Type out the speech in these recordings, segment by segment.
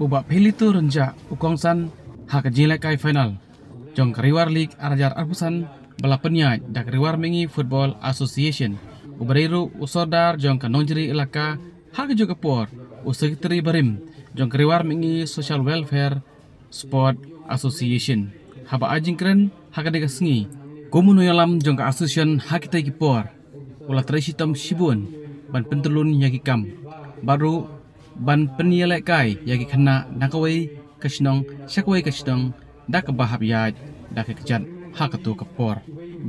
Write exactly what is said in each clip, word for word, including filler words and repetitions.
U Bah Philito Rynjah u kongsan ha ka jinglehkai final jong ka Riwar League ar hajar arphew san ba la pynïaid da ka Riwar Mihngi Football Association, u ba dei ruh u sordar jong ka Nongjri Elaka, ha kajuh ka por u sekretari barim jong ka Riwar Mihngi Social Welfare Sport Association. Haba ai jingkren ha kane ka sngi kum u nongïalam jong ka association ha kitai ki por, u la trei shitom shibun ban pyntyllun ïa ki kam bad ruh ban pynïalehkai ïa ki khynnah na kawei ka shnong sha kawei ka shnong da kaba hap ïaid da ka kjat ha kato ka por.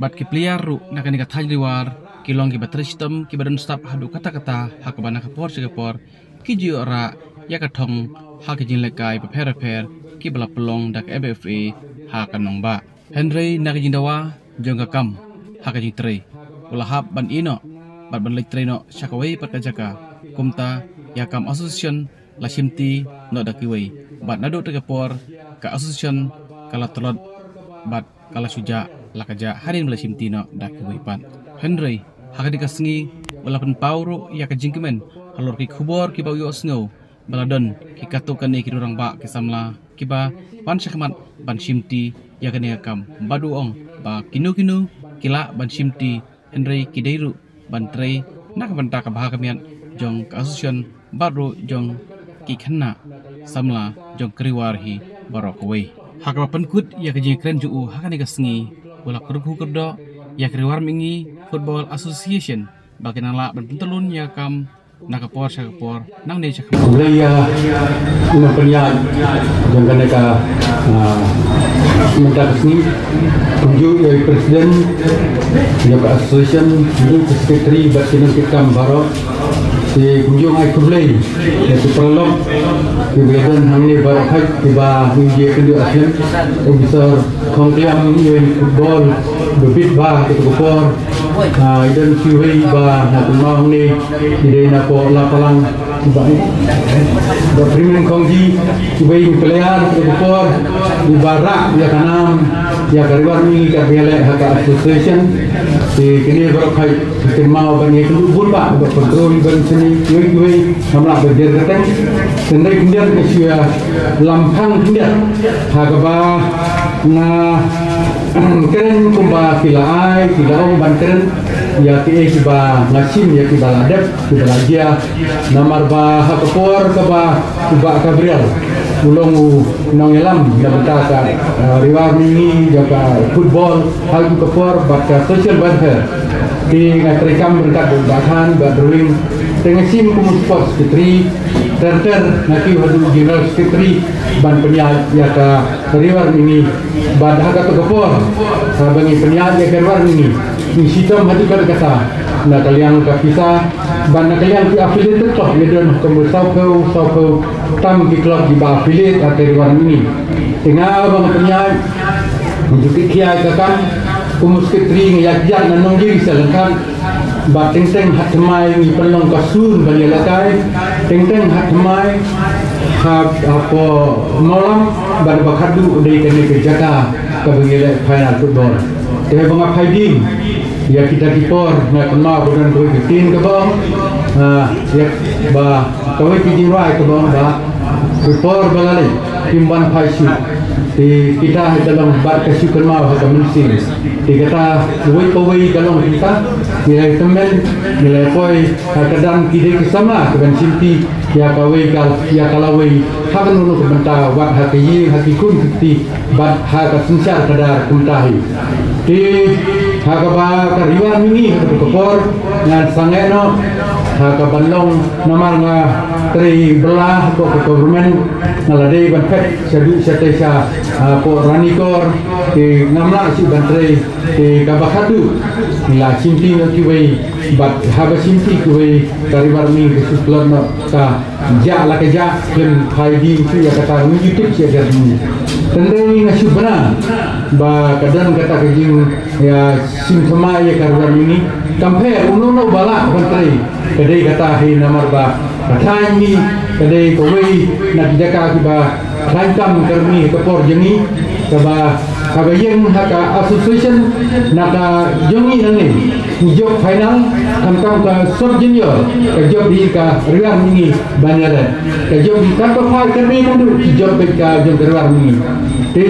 Bad ki player ruh na kane ka thaiñ Riwar ki long kiba trei shitom, kiba don stad haduh katta katta, ha kaba na ka por sha ka por ki ju ïoh rah ïa ka thong ha ki jinglehkai bapher bapher kiba la pynlong da ka F F A ha ka nongbah. Hynrei na ka jingdawa jong ka kam ha ka jingtrei, u la hap ban ïeh noh bad ban leit trei noh sha kawei pat ka jaka. Kumta ïa kam association la shimti noh da kiwei, bad naduh kata ka por ka association ka la tlot bad ka la shu jah la ka jah hadien ba la shimti noh da kiwei pat. Hynrei ha kane ka sngi u la pynpaw ruh ïa ka jingkmen halor ki khubor kiba u ïohsngew ba la don ki katto katne ki rangbah ki samla kiba wan shakhmat ban shimti ïa kane ka kam. Bad u ong ba kino kino ki lah ban shimti, hynrei ki dei ruh ban trei na ka bynta ka bha ka miat jong ka association bad ruh jong ki khynnah samla jong ka Riwar hi baroh kawei. Ha kaba pynkut ïa ka jingkren jong u ha kane ka sngi, u la kyrkhu kyrdoh ïa ka Riwar Mihngi Football Association ba kin nang lah ban pyntyllun ïa ka kam na ka por sha ka por, nangne sha ka por. Khublei ïa u nongpynïaid jong kane ka, ah, mynta ka sngi. Kumjuh ïa u president jong ka association, kumjuh ki secretary bad ki nongkitkam baroh. Te kumjuh ai khublei ïa ki paralok kiba ïadon hangne baroh, kiba ngi ïakynduh ha khlem, u Mister Khongkliang, ïa u football ba bit ba ha kato ka por. Ah, i don kiwei ba na kynmaw hangne, i dei na pdeng la palang ba, ba Primem Khongji, kiwei ki player ha kato ka por kiba rah ïa ka nam ïa ka Riwar Mihngi kaba ïaleh ha ka association. Te kine baroh ki kynmaw ba ngi kynduh bun ba, ba control ban sini kiwei kiwei, ngam lah ban jer kyrteng. Hynrei khyndiat nga shu ïalam phang khyndiat ha kaba nga kren kumba ki la ai, ki la ong ban kren ïa kiei kiba nga shim, ïa kiba la dep, kiba la jia. Namar ba ha ka por kaba u Bah Gabriel u long u nongïalam na bynta ka, eh, Riwar Mihngi jong ka football ha ka por bad ka social welfare. Te nga treikam ryngkat bad u Bah Than, Bah Drawing, te nga shim kum u sports secretary, ter ter nga kiew haduh general secretary ban pynïaid ïa ka Riwar Mihngi. Bad ha kato ka por, haba ngi pynïaid ïa ka Riwar Mihngi, ngi shitom haduh katta katta na ka liang ka pisa bad na ka liang ki affiliated club, ngi don kumba sawphew, sawphew tam ki club kiba affiliate ha ka Riwar Mihngi. Te nga ba nga pynïaid, ngi ju kit ïa ka kam kum u secretary, ngi ïaid ïaid na Nongjri sha Lyngkhat. Bad teng teng ha thymmai ngi pynlong ka sur ban ïalehkai. Teng teng ha thymmai, ha, hapoh Mawlam bad ba khadduh dei kane ka jaka kaba ngi ïaleh final football. Te ba nga phai ding ïa kita ki por, nga kynmaw ba don kawei ka ktien kaba ong, ah, ïa ba kawei ka jingrwai kaba ong ba ki por ba la leit kim ban phai shuh. Te kita hi ka long bad ka shu kynmaw ha ka mynsiem. Te kata uwei pa uwei ka long kita, ngi la tymmen, ngi la poi ha ka dang ki dei ki samla ki ban shimti ïa kawei ka, ïa ka lawei ha kano kano ka bynta, wat ha ka ïing, ha ki khun ki kti bad ha ka synshar khadar kumta hi. Te ha kaba ka Riwar Mihngi ha kato ka por ngan sangeh noh ha ka ban long, namar nga trei bylla hapoh ka government, nga la dei ban phet shaduh shatei sha, ah, hapoh Ranikor. Te ngam lah shuh ban trei. Te kaba khadduh ngi la shimti noh kiwei, bad haba shimti kiwei ka Riwar Mihngi ka shu tlot noh ka jah la ka jah, khlem phai ding shuh ïa kata, ngim ju tip shuh ïa ka ding. Tang dei nga shu bna ba ka don kata ka jing, ïa, shim thymmai ïa ka Riwar Mihngi. Kam pher uno uno ba lah ban trei, ka dei kata hi namar ba ka thaiñ ngi ka dei kawei na ki jaka kiba khlaiñ kam ka Riwar Mihngi ha ka por jong ngi, kaba Haba ïeng ha ka association na ka jong ngi nangne, ngi jop final, khamtam ka sub junior, ka jop hi ka Ri War Mihngi ban ïaid. Ka jop hi katba phai katba ïeng, ngi jop beit ka jong ka Ri War Mihngi. Te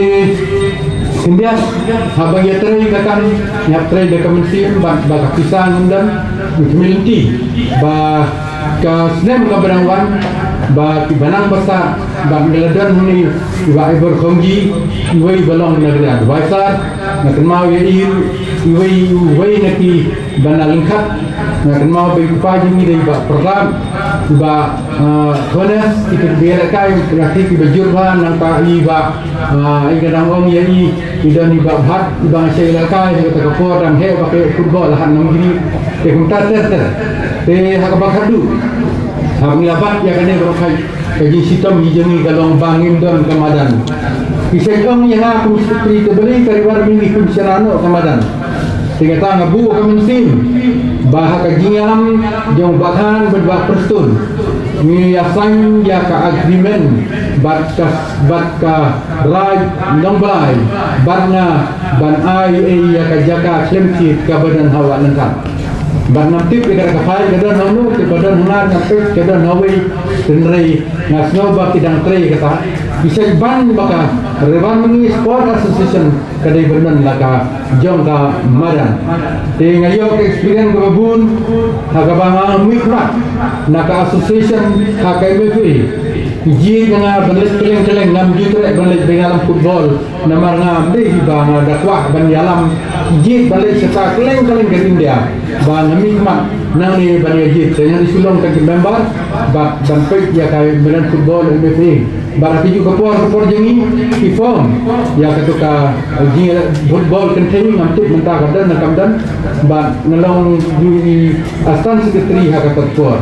khyndiat haba ïatrei ka kam, ïatrei da ka mynsiem, bad ba ka pisa ngam don, ngi kyrmen lynti ba ka snem kaba dang wan, ba kiba nang basa, ba ngi la don hangne i Bah Aberkhongji, iwei ba long na ka advisor, nga kynmaw ïa i, iwei, iwei na kiba na lyngkhat, nga kynmaw ba i kpa jong ngi dei Bah Pratap, Bah, ah, Thomas, kita kiba ïalehkai, laki kiba jur bha, nangta i Bah, ah, i ka dang ong ïa i, i don i Bah Bhat, i ba nga shait ïalehkai ha kata ka por, dang heh ba ka ïoh football ha Nongiri. Te kumta ter ter. Te ha kaba khatduh, haba ngi la bat ïa kane baroh, ka jingshitom hi jong ngi ka long ba ngim don ka madan. Ki shait ong ïa nga kum secretary, te balei ka Ri War Mihngi kim shna noh ka madan. Te kata nga buh ka mynsiem ba ha ka jingïalam jong Bah Khan bad Bah Prestone, ngi ïa sign ïa ka agreement bad ka, bad ka Raid Nongblai bad nga ban ai ei ïa ka jaka khlem thied kaba don ha Wah Lyngkhat. Bad ngam tip ïa kata ka file ka don ha uno, te ka don ha nga, ngam tip ka don ha uwei, hynrei nga sngew ba ki dang trei kata. Ki shait ban ba ka Ri War Mihngi Sport Association ka dei ban don la ka jong ka madan. Te nga ïoh ka experience kaba bun ha kaba nga mihkhmat na ka association ha ka M F A. Ki jied ïa nga ban leit kylleng kylleng, ngam ju treh ban leit ban ïalam football. Namar ngam dei hi ba nga da kwah ban ïalam, jied ban leit shata kylleng kylleng ka India. Ba nga mihkhmat nangne ban ïa jied, te ngan ïa shu long tang ki member bad ban peit ïa ka madan football M F A. Bad ha kajuh ka por, ka por jong ngi ki form ïa kato ka jing football kynthei, ngam tip mynta ka don ne kam don. Bad nga long ju i assistant secretary ha kato ka por.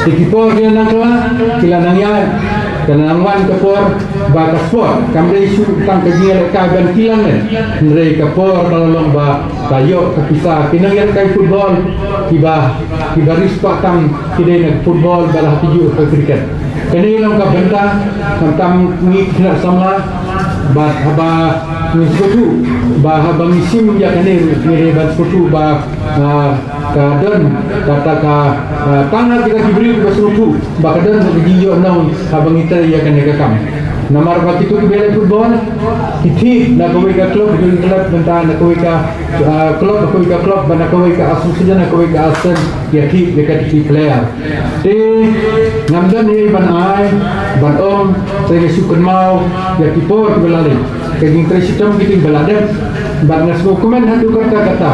Te ki por ki la nang kylla, ki la nang ïaid, ka la nang wan ka por ba ka sport kam dei shu tang ka jingïalehkai ban kylla ne. Hynrei ka por ka la long ba ka ïoh ka pisa, ki nongïalehkai football kiba, kiba riewspah tam ki dei na ka football bad ha kajuh ka cricket. Kane long ka bynta, khamtam ngi ki khynnah samla, bad haba ngi sngewthuh ba haba ngi shim ïa kane ruh ngi dei ban sngewthuh ba, ah, ka don kata ka, ah, tang ha kita ki briew kiba sngewthuh ba ka don ka jingïohnong haba ngi trei ïa kane ka kam. Namar ba kito kiba leh football ki thied na kawei ka club, kawei ka club, mynta na kawei ka, ah, club, na kawei ka club, bad na kawei ka association, na kawei ka association, ïa thied ïa kita ki player. Te ngam don ei ban ai ban ong, te nga shu kynmaw ïa ki por kiba la leit. Ka jingtrei shitom kita kiba la dep. Bad nga sngewkmen haduh katta katta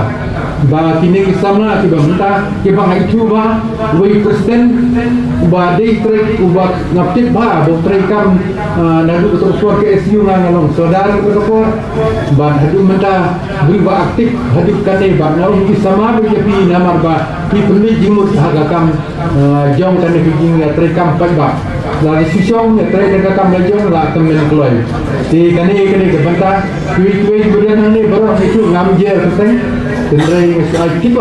ba kine ki samla kiba mynta kiba nga ithuh ba uwei u president uba dei trei, uba ngam tip bha ba u trei kam, ah, naduh kato ka por ka S U nga, nga long sordar kato ka por. Bad haduh mynta briew ba active haduh kane, bad nga ong ki samla ba ïa phi namar ba phi pynleit jingmut ha ka kam, ah, jong kane ka jingïatrei kam paidbah. La ka shisha ïatrei da ka kam la jong la ka men kloi. Te kane, kane ka bynta kiwei kiwei kiba don hangne baroh ngi shu ngam jer ka seng. Hynrei nga shu ai tip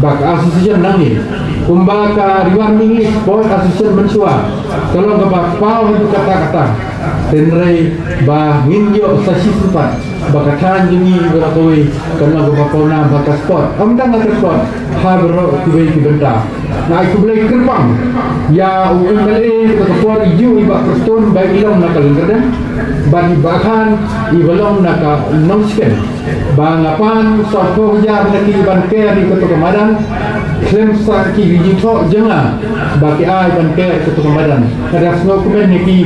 ba ka association nangne kumba ka Ri War Mihngi Sport Association mynshuwa ka long kaba paw haduh katta katta. Hynrei ba ngin ïoh sa shisien pat ba ka thaiñ jong ngi baroh kawei kan long kaba pawnam ha ka sport. Ym tang ha ka sport, ha baroh kiwei ki bynta. Nga ai khublei kyrpang ïa u M L A kata ka por, i ju i Bah Prestone ba i long na ka Lyngkerdem, bad i Bah Khan iba long na ka Nongshken. Ba nga pan sawphew hajar na ki ban ker ïa kato ka madan. Khlem sa ki jingthoh jong nga ba ki ai ban ker ïa kato ka madan. Nga da sngewkmen ïa ki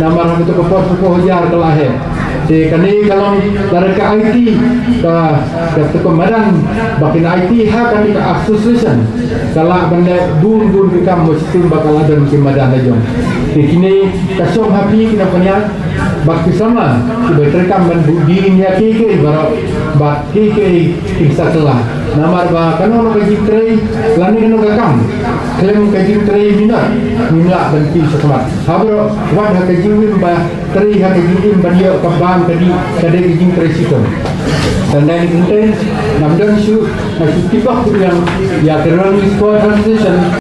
namar ha kato ka por sawphew hajar ka la heh. Te kane ka long lada ka aiti ka, kato ka madan ba kin aiti ha kane ka association, ka lah ban leh bun bun ki kam ba shiteng ba ka la don ki madan la jong. Te kine ka shong ha phi ki nongpynïaid bad ki samla kiba trei kam ban bud dien ïa kiei kiei baroh bad kiei kiei kin sa kylla. Namar ba kano kano ka jingtrei lane kano ka kam khlem ka jingtrei minot ngim lah ban pynsakhmat. Ha baroh wat ha ka jingim ba trei ha ka jingim ban ïoh ka bam ka dih ka dei ka jingtrei shitom. Tang dei ni kynten ngam don shuh, nga shu tip bak pynïang ïa ka Ri War Mihngi Sport Association.